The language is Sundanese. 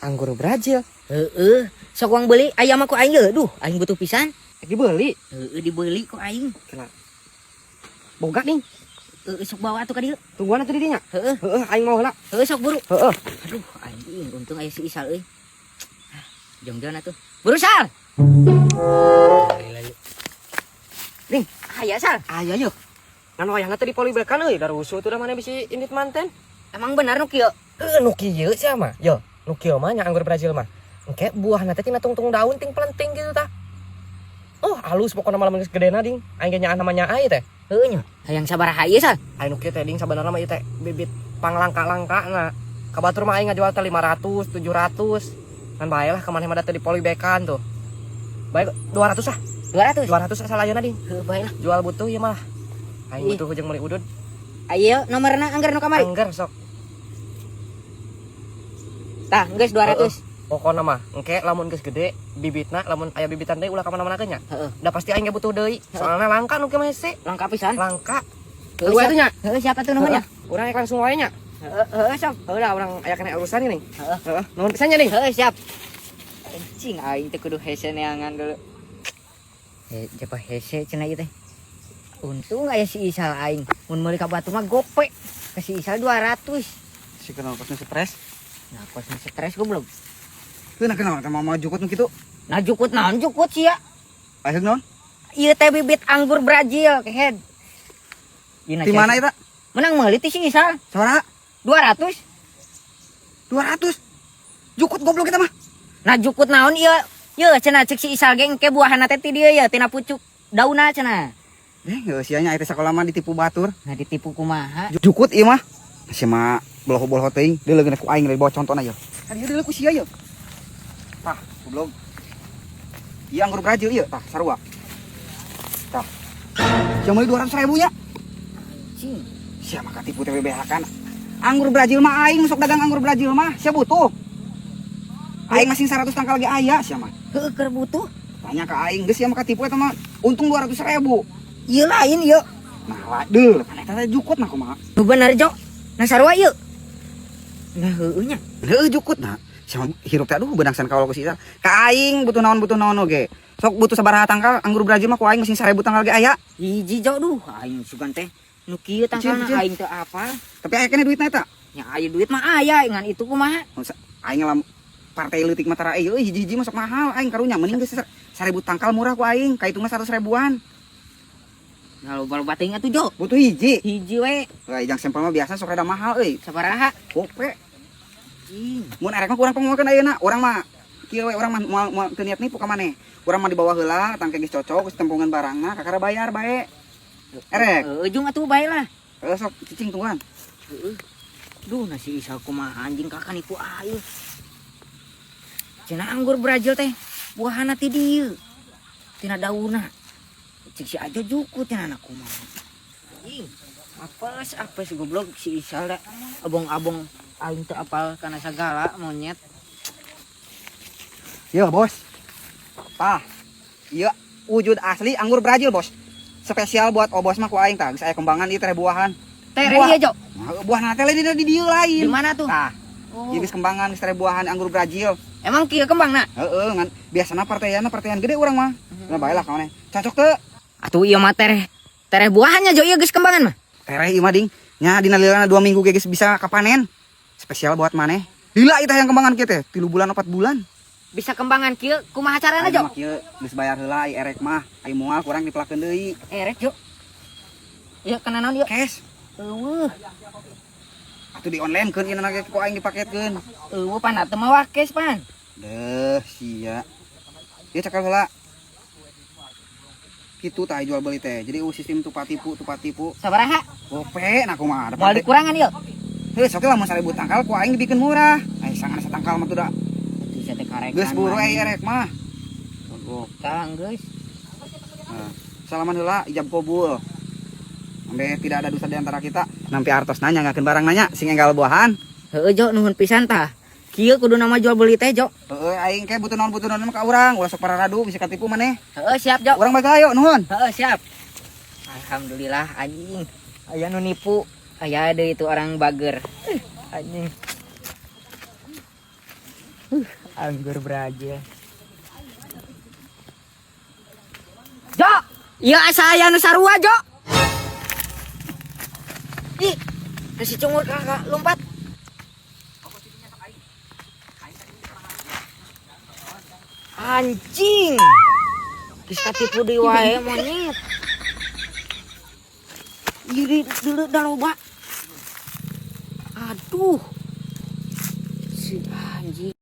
Anggur Brazil. Heeh, sok urang beli aya mah ku aing ye. Duh, aing butuh pisan. Dibeli. Heeh, dibeli ku aing. Boga nih. Heeh, sok bawa atuh ka dieu. Tungguan atuh di dinya. Heeh. Heeh, aing mau heula. Heeh, sok buru. Heeh. Aduh, anjing, untung aya si Isal euy. Ah, jongjon atuh. Buru, Sal. Ding. Aya, Sal. Aya yeuh. Ngan wayahna teh dipolibekan euy, da rusuh tuh da mana bisi indit manten. Emang benar nu kieu? Heeh, nu kieu sia mah. Yo, nu kieu mah nya anggur Brazil mah. Engke buahna teh tina tungtung daun ting pelenting gitu tah. Oh, halus pokokna malah geus gedena, ding. Aing ge nyaah namanya ai teh. Heueuh nya. Hayang sabaraha ieu, Sal? Aing nu kieu teh, ding, sabenerna mah ieu teh bibit panglangka-langka na. Ka batur mah aing ngajual teh 500, 700. Ngan bae lah, ka maneh mah da teu dipolibekan tuh. Baik 200 ah. 200. 200 asal ayeuna, ding. Heuh, bae lah. Jual butuh ieu mah. Aing Ih. Butuh jeung meuli udud. Ayo nomorna anggar nu kamari. Angger sok. Tah, geus 200. Pokokna mah engke lamun geus gede bibitna, lamun aya bibitan deui, ulah ka mana-mana nya. Heeh. Da pasti aing ge butuh deui. Soalna langka nu kieu mah hese. Langka pisan. Langka. Heueuh, Dua siap. itu nya. Heeh, siapa tuh namanya? Urang rek langsung wae nya. Heeh, heeh, sok. Heuh lah, urang aya kena urusan ini. Heeh. Heeh, nuhun pisan nya, Ding. Heeh, siap. Anjing, aing teh kudu hese neangan dulu. Eh, japa hese cenah ieu teh. Untung aya si Isal aing. Mun meuli ka batur mah gope. Ka si Isal 200. Si kenal kosnya stres. Nah, kosnya stres goblok. Heuh, nah kenal teh mama jukut nu kitu. Nah, jukut naon jukut sia? Ayeuna naon? Ieu teh bibit anggur Brazil, kehed. Di mana eta? Menang meuli ti si Isal. Sabaraha? 200. 200. Jukut goblok kita mah. Nah, jukut naon ieu? Yeuh cenah cek si Isal ge engke buahana teh ti dieu ya, tina pucuk daunna cenah. Eh, heuh sia nya teh sakola mah ditipu batur. Nah, ditipu kumaha? Jukut ieu mah. Sia mah boloho-boloho teuing, deuleu ku aing dibawa contona yeuh. Kan ieu deuleu ku sia yeuh. Tah, goblok. Ieu anggur Brazil ieu, tah sarua. Tah. Sia meuli 200 ribu nya. Cing. Sia mah katipu teh BBH kan. Anggur Brazil mah aing sok dagang anggur Brazil mah, sia butuh. Aing masih 100 tangkal ge aya sia mah. Heueuh, keur butuh. Tanya ke aing geus sia mah katipu eta mah untung 200 ribu. Ieu lain ieu. Nah, lah, deul, pan eta teh jukut nah kumaha. Nu bener, Jo. Nah, sarua ieu. Nah, heueuh nya. Heueuh, jukut nah. Sia mah hirup teh aduh beunang san kaul ku si Isal. Ka aing butuh naon oge. Sok butuh sabaraha tangkal anggur Brazil mah ku aing masih 1000 tangkal ge aya. Hiji, Jo, duh aing sugan teh nu kieu tangkalna Cicil, cicil. Aing teu apal. Tapi aya keneh duitna eta. Nya aya duit mah aya, ngan itu kumaha? Aing lam partai leutik mah tara euy, hiji-hiji mah sok mahal aing karunya, mending geus 1000 tangkal murah ku aing, ka itu mah 100 ribuan. Nah, loba-loba teuing atuh, Jo. Butuh hiji. Hiji we. Lah, jang sampel mah biasa sok rada mahal euy. Sabaraha? Gope. Cing. Mun erek mah kurang penguakeun ayeuna, urang mah kieu we, urang mah moal moal teu niat nipu ka maneh. Urang mah dibawa heula, tangke geus cocok, geus tempongan barangna, kakara bayar bae. Erek. Heeh, jung atuh bae lah. Heuh, sok cicing tungguan. Heeh. Duh, nasi Isal kumaha anjing kakak nipu aing. Cenah anggur Brazil teh buahana ti dieu. Tina daunna. Cik si Ajo jukut cenah anak kumaha. Anjing. Apes apes goblok si Isal da. Abong-abong aing teu apal kana sagala monyet. Yo, Bos. Tah. Ieu wujud asli anggur Brazil, Bos. Spesial buat obos mah ku aing tah, geus aya kembangan ieu teh buahan. Tereh Buah. ieu, Jo. Nah, buah teh lain di dieu lain. Di mana tuh? Tah, Oh. ieu geus kembangan geus teh buahan anggur Brazil. Emang kieu kembangna? Heeh, ngan biasana partaianna partaian gede urang mah. Nah, bae lah ka maneh. Cocok teu? Atuh ieu mah tereh. Tereh buahannya, Jo, ieu geus kembangan mah. Tereh ieu mah, ding. Nya dina lilana 2 minggu ge geus bisa kapanen. Spesial buat maneh. Lila ieu teh yang kembangan kieu teh, 3 bulan 4 bulan. Bisa kembangan kieu kumaha carana, Aing Jo? mah kieu geus bayar heula ai erek mah. Ai moal kurang dipelakeun deui. Erek, Jo. Ieu kana naon ieu? Cash. Eueuh. Atuh di online keun ieu ge ku aing dipaketkeun. Eueuh, pan atuh mawa cash pan. Deh, sia. Ieu cekal heula. Kitu tah jual beli teh. Jadi sistem tupat tipu, tupat tipu. Sabaraha? Gope nah kumaha. Moal dikurangan ieu. Heuh, sok lah mun 1000 tangkal ku aing dibikin murah. Ai sangan satangkal mah tuh da. Atuh sia teh karekan. Geus buru ai erek mah. Kalang geus. Nah, salaman heula ijab kabul. Sampai tidak ada dosa di antara kita. Nampi artos nanya ngakeun barang nanya sing enggal buahan. Heueuh, Jo, nuhun pisan tah. Kieu kudu nama jual beli teh, Jo. Heeh, aing ke butuh naon mah ka urang, ulah sok pararadu bisa katipu maneh. Heeh, siap, Jo. Urang balik ayo nuhun. Heeh, siap. Alhamdulillah anjing. Aya nu nipu. Aya deui itu orang bager. Anjing. Anggur Brazil. Jo, Ya saya nu sarua, Jo. Ih, si cungur kakak lompat. Anjing. Geus katipu deui wae monyet. Iri dulu dah loba. Aduh. Si anjing.